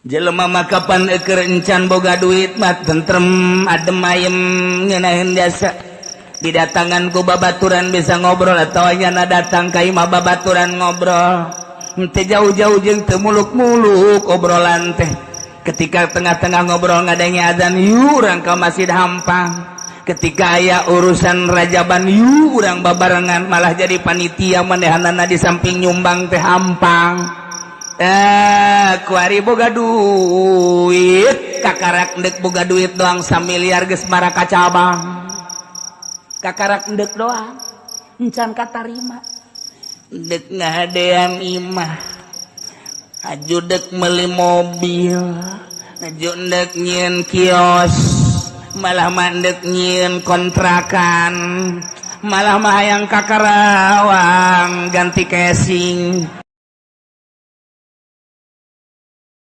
Jelema mah kapan eker encan boga duit mah tentrem, adem ayem, ngeunaheun jasa. Didatangan ku babaturan bisa ngobrol atau nyana datang ka imah babaturan ngobrol. Teu jauh-jauh jeung teu muluk-muluk obrolan teh. Ketika tengah-tengah ngobrol ngadenge azan, yuk urang ka masjid, hampang. Ketika aya urusan rajaban, yuk urang babarengan, malah jadi panitia manehanana di samping nyumbang teh hampang. Eh, kuari boga duit, kakarak ndek boga duit doang samiliar geus maraka cabang. Kakarak ndek doang encan katarima, dek ngahadean imah, aju dek meuli mobil, aju ndek nyieun kios, malah mah ndek nyieun kontrakan, malah mah hayang ka Karawang ganti casing.